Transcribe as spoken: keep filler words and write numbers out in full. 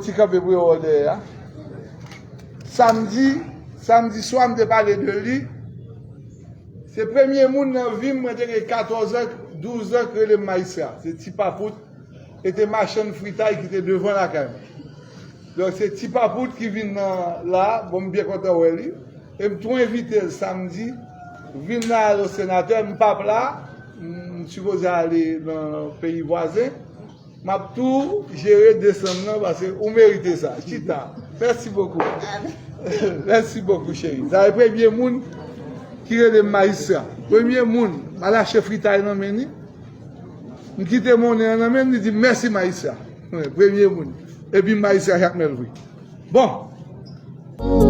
Ti kanpe pou yo wè dèyè a. Samdi, samdi swa m te pale de li. Se premye moun nan vi m, mwen te gen katòz an, douz an, ki rele m Majistra. Se Ti Papout, e te machann fritay ki te devan lakay mwen. Donk, se Ti Papout ki vin nan la, bon, m byen kontan wè li. E m tou envite l samdi, vin nan Alo Senatè, m p ap la, m sipoze ale nan peyi vwazen. M ap tou jere desanm nan, paske ou merite sa. Chita. Mèsi bokou. Mèsi bokou, cheri. Sa e premye moun ki rele m Majistra. Premye moun, m al achte fritay nan men li. M kite monnen an nan men li, li di m, "Mèsi, Majistra." Wi, premye moun. Epi Majistra Jakmèl vre. Bon.